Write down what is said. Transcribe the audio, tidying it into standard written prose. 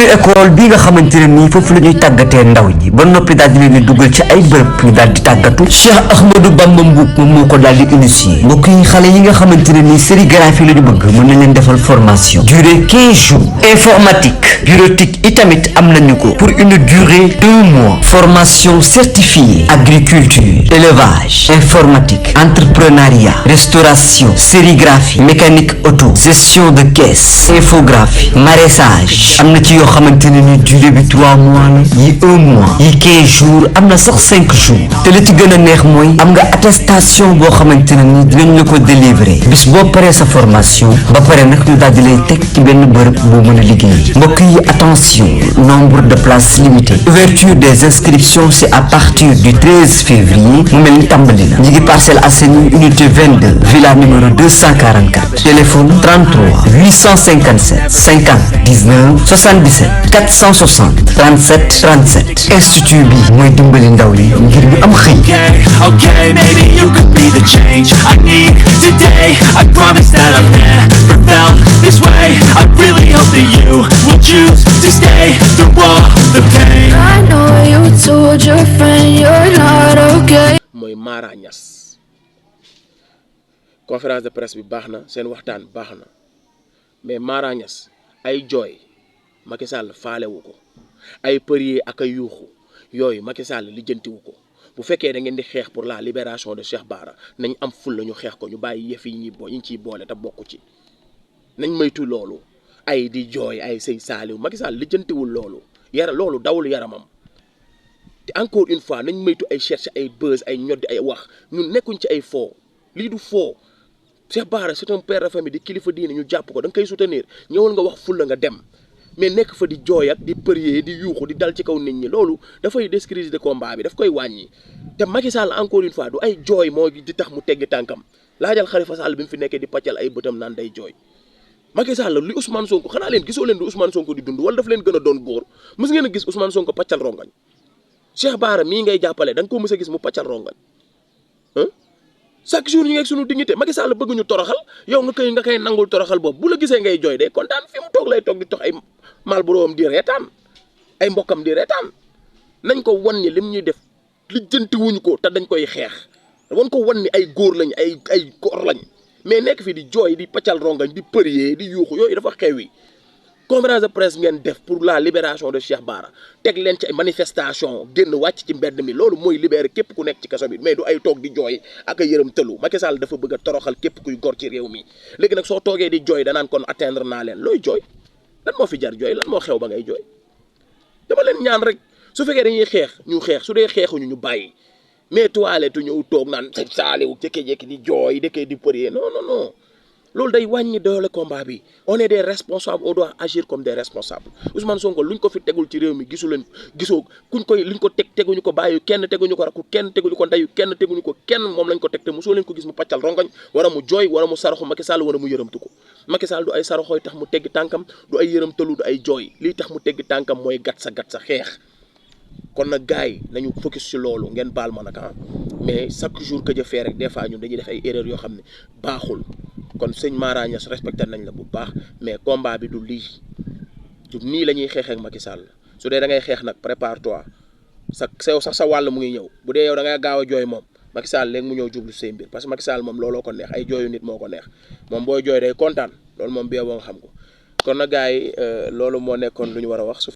école bi nga xamantene ni fofu lañuy tagaté ndaw ñi ba nopi dal di leen duggal ci ay bërepp ñu dal di tagatu Cheikh Ahmadou Bamba Mboup moko dal di initier mbokk yi xalé yi nga xamantene ni sérigraphie lañu bëgg mën nañ leen defal formation durée 15 jours informatique bureautique itamit am nañu ko pour une durée 2 mois formation certifiée agriculture élevage informatique entrepreneuriat restauration sérigraphie mécanique auto gestion de caisse infographie maraîchage amna ci yo xamanteni ni durée bi 3 mois la yi 1 mois yi 15 jours amna sax 5 jours te li ci gëna neex moy am nga attestation bo xamanteni ni dinañ la ko délivrer bis bo paré sa formation ba paré nak ñu dal di lay tek ci benn bërëb bo mëna liggéey mbokk yi attention nombre de places limitées ouverture des inscriptions c'est à partir du 13 février mu melni tambali na ñi ngi Parcelles Assainies unité 22 villa numéro 244 téléphone 33 857 50 19 77 460 37 37 institut bi moy dimbali ndaw yi ngir ñu am xey. Okay, maybe you could be the change I need today. I promise that I've never felt this way. I really hope that you will choose to stay through all the pain. I know you told your friend you're not okay. Moy Mara Niass conférence de presse bi baxna sen waxtaan baxna mais Mara Niass ay joy Macky Sall faale wuko ay prier ak ay yuxu yoy Macky Sall lijeenti wuko bu fekkee da ngeen di xeex pour la libération de Cheikh Bara nañ am ful la ñu xeex ko ñu bàyyi yëf yi ñi ciy boole te bokku ci nañ maytu loolu ay di jooy ay sëy saaliw Macky Sall lijjantiwul loolu loolu dawul yaramam te encore une fois nañ maytu ay cherche ay buzz ay ñoddi ay wax ñun nekkuñ ci ay faux lii du faux Cheikh Bara c'est un père de famille di kilifa diine ñu jàpp ko da nga koy soutenir ñëwal nga wax ful la nga dem mais nekk fa di jooy ak di prier di yuuxu di dal ci kaw nit ñi loolu dafay décrédibiliser combat bi daf koy wàññi te Macky Sall encore une fois du ay jooy moo di tax mu teggi tànkam laajal Khalifa Sall bi mu fi nekkee di pàccal ay bëtam naan day jooy Macky Sall li Ousmane Sonko xanaa leen gisoo leen di Ousmane Sonko di dund wala daf leen gën a doon góor mës ngeen a gis Ousmane Sonko pàccal rongañ Cheikh Bara mii ngay jàppale da nga ko mës a gis mu pàccal rongañ chaque jour ñu ngi ak sunu dignité Macky Sall bëgg ñu toroxal yow nga koy nangul toroxal boobu bu la gisee ngay jooy de kontaan fi mu toog lay toog di tox ay mal bu room di reetaan ay mbokkam di reetaan nañ ko wan ni lim ñuy def lijjanti wuñ ko te dañ koy xeex wan ko wan ni ay góor lañ ay góor lañ mais nekk fi di jooy di paccal rongañ di përier di yuuxu yooyu dafa xewi conférence de presse ngeen def pour la libération de Cheikh Bara teg leen ci ay manifestation génn wàcc ci mbedd mi loolu mooy libérer képp ku nekk ci kaso bi mais du ay toog di jooy ak a yërëm tëlu Macky Sall dafa bëgg a toroxal képp kuy gor ci réew mi léegi nag soo toogee di jooy danaan kon atteindre naa leen looy jooy lan moo fi jar jooy lan moo xew ba ngay jooy dama leen ñaan rek su fekkee dañuy xeex ñu xeex su dee xeexuñu ñu bàyyi mais toilette ñëw toog naan saaliwu jékki-jékki di jooy dëkkee di përier non non non loolu day wàññi doole combat bi on est des responsables on doit agir comme des responsables Ousmane Sonko luñ ko fi tegul ci réew mi gisoo kuñ koy luñ ko teguñu ko bàyyi kenn teguñu ko rakku kenn teguñu ko ndeyu kenn teguñu ko kenn moom lañ ko teg te mosoo leen ko gis mu pàccal rongoñ wala mu jooy wala mu saraxu Macky Sall wala mu yërëmtu ko Macky Sall du ay saraxooy tax mu teggi tànkam du ay yërëmtalu du ay jooy lii tax mu teggi tànkam mooy gat sa xeex kon nag gars yi nañu focus ci loolu ngeen baal ma nag mais chaque jour que je fais rek des fois ñun dañuy def ay erreurs yoo xam ne baaxul kon sëñ Mara Niass respecté nañ la bu baax mais combat bi du lii du nii la ñuy xeexee ak Macky Sall su dee da ngay xeex nag prépare-toi sax sa wàll mu ngi ñëw bu dee yow da ngay gaaw a jooy moom Macky Sall léegi mu ñëw jublu say mbir parce que Macky Sall moom looloo ko neex ay jooyu nit moo ko neex moom booy jooy day kontaan loolu moom bi yow nga xam ko kon nag gars yi loolu moo nekkoon lu ñu war a wax.